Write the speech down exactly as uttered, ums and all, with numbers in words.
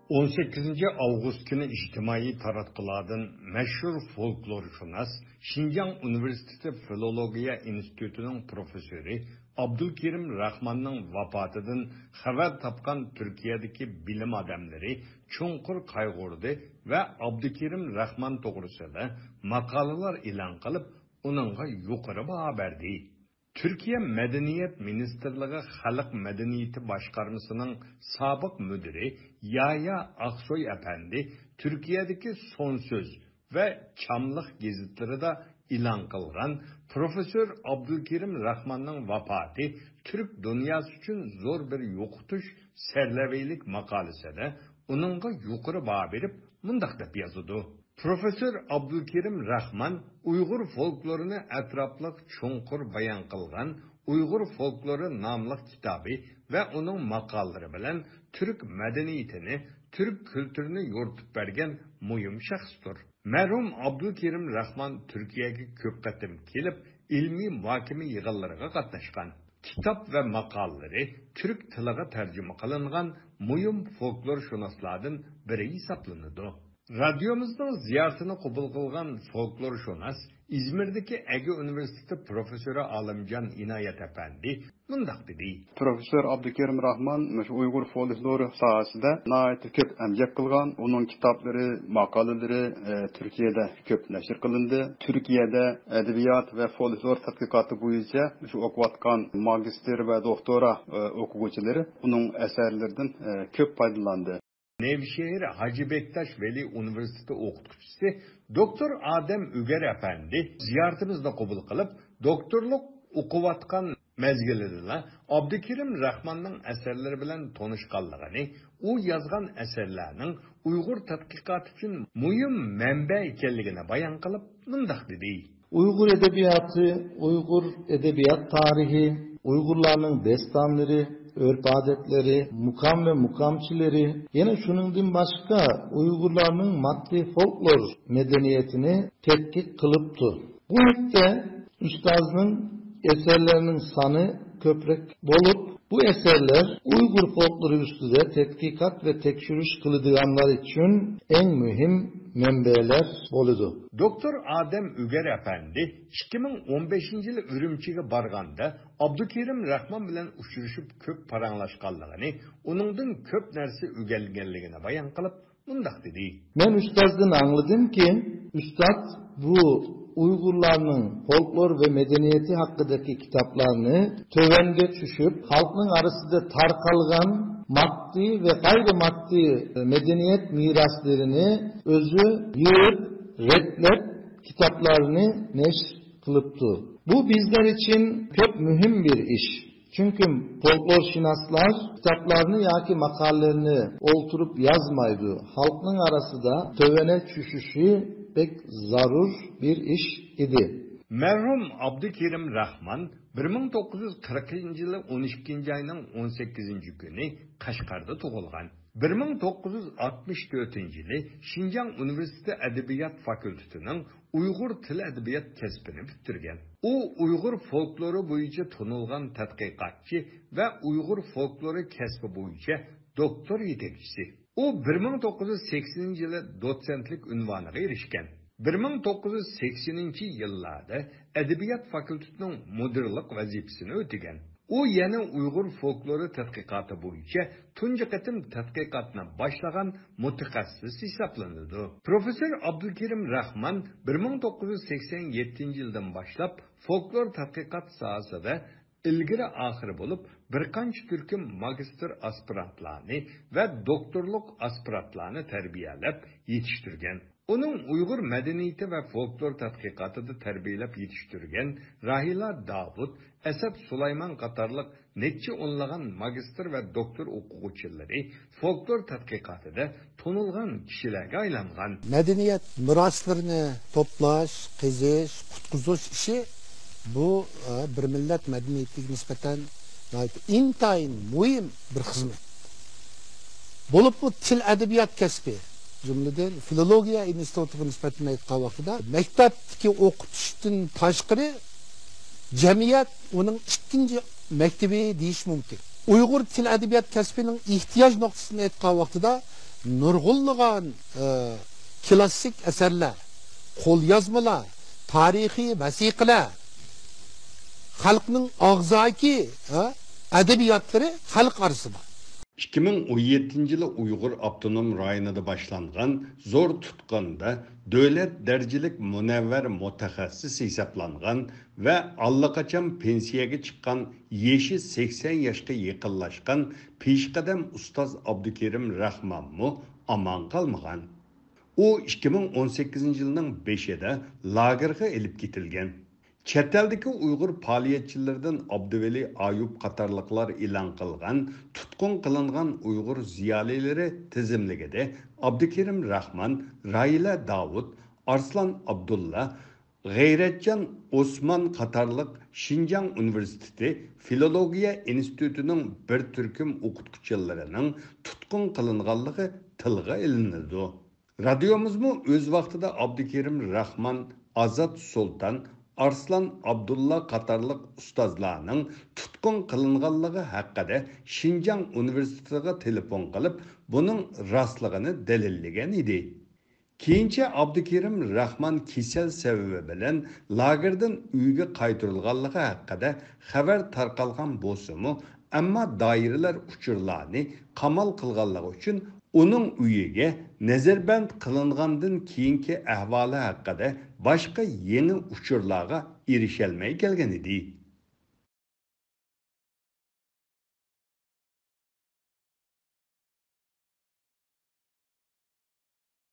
ئون سەككىزىنچى ئاۋغۇست كۈنى ئىجتىمائىي تاراتقۇلاردىن مەشھۇر فولكلورشۇناس، شىنجاڭ ئۇنىۋېرسىتېتى فىلولوگىيە ئىنستىتۇتىنىڭ پروفېسسورى ئابدۇلكېرىم راخماننىڭ ۋاپاتىدىن خەۋەر تاپقان تۈركىيەدىكى بىلىم ئادەملىرى چوڭقۇر قايغۇردى ۋە ئابدۇكېرىم راخمان توغرىسىدا ماقالىلەر ئېلان قىلىپ، ئۇنىڭغا يۇقىرى باھا بەردى. تۈركىيە مەدەنىيەت مىنىستىرلىقى خەلق مەدەنىيىتى باشقارمىسىنىڭ سابىق مۇدىرى يايا ئاقسوي ئەپەندى تۈركىيەدىكى سون سۆز ۋە چاملىق گېزىتلىرىدا ئېلان قىلغان پروفېسسور ئابدۇلكېرىم راخماننىڭ ۋاپاتى تۈرك دۇنياسى ئۈچۈن زور بىر يوقىتىش سەرلەۋھىلىك ماقالىسىدە ئۇنىڭغا يۇقىرى باھا بېرىپ، مۇنداق دەپ يازىدۇ. پروفېسسور ئابدۇلكېرىم راخمان ئۇيغۇر فولكلورىنى ئەتراپلىق چوڭقۇر بايان قىلغان ئۇيغۇر فولكلورى ناملىق كىتابى ۋە ئۇنىڭ ماقالىلىرى بىلەن تۈرك مەدەنىيىتىنى، تۈرك كۈلتۈرىنى يورۇتۇپ بەرگەن مۇھىم شەخستۇر. مەرھۇم ئابدۇلكېرىم راخمان تۈركىيەگە كۆپ قېتىم كېلىپ، ئىلمىي مۇھاكىمە يىغىنلىرىغا قاتناشقان. كىتاب ۋە ماقالىلىرى تۈرك تىلىغا تەرجىمە قىلىنغان مۇھىم فولكلورشۇناسلاردىن بىرى ھېسابلىنىدۇ. رادىيومىزنىڭ زىيارىتىنى قوبۇل قىلغان فولكلورشۇناس، ئىزمىردىكى ئەگە ئۇنىۋېرسىتېتى پروفېسسورى ئالىمجان ئىنايەت ئەپەندى مۇنداق دېدى. پروفېسسور ئابدۇكېرىم راخمان مۇشۇ ئۇيغۇر فولكلورى ساھەسىدە ناھايىتى كۆپ ئەمگەك قىلغان. ئۇنىڭ كىتابلىرى، ماقالىلىرى، ئە، تۈركىيەدە كۆپ نەشر قىلىندى. تۈركىيەدە ئەدەبىيات ۋە فولكلور تەتقىقاتى بويىچە شۇ ئوقۇۋاتقان ماگىستىر ۋە دوكتورا، ئە، ئوقۇغۇچىلىرى ئۇنىڭ ئەسەرلىرىدىن، ئە، كۆپ پايدىلاندى. نېۋشېھىر ھاجى بېكتاش ۋەلى ئۇنىۋېرسىتېتى ئوقۇتقۇچىسى دوكتور ئادەم ئۆگەر ئەپەندى زىيارىتىمىزنى قوبۇل قىلىپ، دوكتورلۇق ئوقۇۋاتقان مەزگىلىدىلا ئابدۇكېرىم راخماننىڭ ئەسەرلىرى بىلەن تونۇشقانلىقىنى، ئۇ يازغان ئەسەرلەرنىڭ ئۇيغۇر تەتقىقاتى ئۈچۈن مۇھىم مەنبە ئىكەنلىكىنى بايان قىلىپ، مۇنداق دېدى. ئۇيغۇر ئەدەبىياتى، ئۇيغۇر ئەدەبىيات تارىخى، ئۇيغۇرلارنىڭ دەستانلىرى، ئۆرپ-ئادەتلىرى، مۇقام ۋە مۇقامچىلىرى، يەنە شۇنىڭدىن باشقا ئۇيغۇرلارنىڭ ماددىي فولكلور مەدەنىيىتىنى تەتقىق قىلىپتۇ. بۇ ھەقتە ئۇستازنىڭ ئەسەرلىرىنىڭ سانى كۆپرەك بولۇپ، بۇ ئەسەرلەر ئۇيغۇر فولكلورى ئۈستىدە تەتقىقات ۋە تەكشۈرۈش قىلىدىغانلار ئۈچۈن ئەڭ مۇھىم مەنبەلەر بولىدۇ. دوكتور ئادەم ئۆگەر ئەپەندى ئىككى مىڭ ئون بەشىنچى يىلى ئۈرۈمچىگە بارغاندا، ئابدۇكېرىم راخمان بىلەن ئۇچرىشىپ كۆپ پاراڭلاشقانلىقىنى، ئۇنىڭدىن كۆپ نەرسە ئۆگەنگەنلىكىنى بايان قىلىپ، مۇنداق دېدى. مەن ئۇستازدىن ئاڭلىدىمكى، ئۇستاز بۇ ئۇيغۇرلارنىڭ فولكلور ۋە مەدەنىيىتى ھەققىدىكى كىتابلارنى تۆۋەنگە چۈشۈپ، خەلقنىڭ ئارىسىدا تارقالغان ماددىي ۋە غەيرىي ماددىي مەدەنىيەت مىراسلىرىنى ئۆزى يىغىپ، رەتلەپ، كىتابلارنى نەشر قىلىپتۇ. بۇ بىزلەر ئۈچۈن كۆپ مۇھىم بىر ئىش. چۈنكى فولكلورشۇناسلار كىتابلارنى ياكى ماقالىلەرنى ئولتۇرۇپ يازمايدۇ. خەلقنىڭ ئارىسىدا تۆۋەنگە چۈشۈشى بەك زەرۇر بىر ئىش ئىدى. مەرھۇم ئابدۇكېرىم راخمان بىر مىڭ توققۇز يۈز قىرىقىنچى يىلى ئون ئىككىنچى ئاينىڭ ئون سەككىزىنچى كۈنى قەشقەردە تۇغۇلغان. بىر مىڭ توققۇز يۈز ئاتمىش تۆتىنچى يىلى شىنجاڭ ئۇنىۋېرسىتېتى ئەدەبىيات فاكۇلتېتىنىڭ ئۇيغۇر تىل ئەدەبىيات كەسپىنى پۈتتۈرگەن. ئۇ ئۇيغۇر فولكلورى بويىچە تونۇلغان تەتقىقاتچى ۋە ئۇيغۇر فولكلورى كەسپى بويىچە دوكتور يېتەكچىسى. ئۇ بىر مىڭ توققۇز يۈز سەكسىنىنچى يىلى دوتسېنتلىك ئۇنۋانىغا ئېرىشكەن. بىر مىڭ توققۇز يۈز سەكسىنىنچى يىللاردا ئەدەبىيات فاكۇلتېتىنىڭ مۇدىرلىق ۋەزىپىسىنى ئۆتىگەن. ئۇ يەنە ئۇيغۇر فولكلورى تەتقىقاتى بويىچە تۇنجى قېتىم تەتقىقاتنى باشلىغان مۇتەخەسسىس ھېسابلىنىدۇ. پروفېسسور ئابدۇلكېرىم راخمان بىر مىڭ توققۇز يۈز سەكسەن يەتتىنچى يىلدىن باشلاپ فولكلور تەتقىقات ساھەسىدە ئىلگىرى ئاخىرى بولۇپ، بىر قانچە تۈركۈم ماگىستىر ئاسپىرانتلارنى ۋە دوكتورلۇق ئاسپىرانتلارنى تەربىيەلەپ يېتىشتۈرگەن. ئۇنىڭ ئۇيغۇر مەدەنىيىتى ۋە فولكلور تەتقىقاتىدا تەربىيەلەپ يېتىشتۈرگەن راھىلە داۋۇت، ئەسەت سۇلايمان قاتارلىق نەچچە ئونلىغان ماگىستىر ۋە دوكتور ئوقۇغۇچىلىرى فولكلور تەتقىقاتىدا تونۇلغان كىشىلەرگە ئايلانغان. مەدەنىيەت مىراسلىرىنى توپلاش، قېزىش، قۇتقۇزۇش ئىشى بۇ، ئە، بىر مىللەت مەدەنىيىتىگە نىسبەتەن ناھايىتى ئىنتايىن مۇھىم بىر خىزمەت. بولۇپمۇ تىل ئەدەبىيات كەسپى، جۈملىدىن فىلولوگىيە ئىنستىتۇتىغا نىسبەتەن ئېيتقان ۋاقتىدا، مەكتەپتىكى ئوقۇتۇشتىن تاشقىرى، جەمئىيەت ئۇنىڭ ئىككىنچى مەكتىپى دېيىش مۇمكىن. ئۇيغۇر تىل ئەدەبىيات كەسپىنىڭ ئېھتىياج نۇقتىسىدىن ئېيتقان ۋاقتىدا، نۇرغۇنلىغان، ئە، كلاسسىك ئەسەرلەر، قوليازمىلار، تارىخىي ۋەسىقىلەر، خەلقنىڭ ئاغزاكى، ئە، ئەدەبىياتلىرى خەلق ئارىسىدا. ئىككى مىڭ ئون يەتتىنچى يىلى ئۇيغۇر ئاپتونوم رايونىدا باشلانغان زور تۇتقۇندا دۆلەت دەرىجىلىك مۇنەۋۋەر مۇتەخەسسىس ھېسابلانغان ۋە ئاللىقاچان پېنسىيەگە چىققان، يېشى سەكسەن ياشقا يېقىنلاشقان پېشقەدەم ئۇستاز ئابدۇكېرىم راخمانمۇ ئامان قالمىغان. ئۇ ئىككى مىڭ ئون سەككىزىنچى يىلنىڭ بېشىدا لاگېرغا ئېلىپ كېتىلگەن. چەت ئەلدىكى ئۇيغۇر پائالىيەتچىلىرىدىن ئابدۇۋەلى ئايۇپ قاتارلىقلار ئېلان قىلغان تۇتقۇن قىلىنغان ئۇيغۇر زىيالىيلىرى تىزىملىكىدە ئابدۇكېرىم راخمان، راھىلە داۋۇت، ئارسلان ئابدۇللا، غەيرەتجان ئوسمان قاتارلىق شىنجاڭ ئۇنىۋېرسىتېتى فىلولوگىيە ئىنستىتۇتىنىڭ بىر تۈركۈم ئوقۇتقۇچىلىرىنىڭ تۇتقۇن قىلىنغانلىقى تىلغا ئېلىنىدۇ. رادىيومىزمۇ ئۆز ۋاقتىدا ئابدۇكېرىم راخمان، ئازات سۇلتان، ئارسلان ئابدۇللا قاتارلىق ئۇستازلارنىڭ تۇتقۇن قىلىنغانلىقى ھەققىدە شىنجاڭ ئۇنىۋېرسىتېتىغا تېلېفون قىلىپ، بۇنىڭ راستلىقىنى دەلىللىگەن ئىدى. كېيىنچە ئابدۇكېرىم راخمان كېسەل سەۋەبى بىلەن لاگېردىن ئۆيىگە قايتۇرۇلغانلىقى ھەققىدە خەۋەر تارقالغان بولسىمۇ، ئەمما دائىرىلەر ئۇچۇرلارنى قامال قىلغانلىقى ئۈچۈن ئۇنىڭ ئۆيىگە نەزەربەند قىلىنغاندىن كېيىنكى ئەھۋالى ھەققىدە باشقا يېڭى ئۇچۇرلارغا ئېرىشەلمەي كەلگەن ئىدى.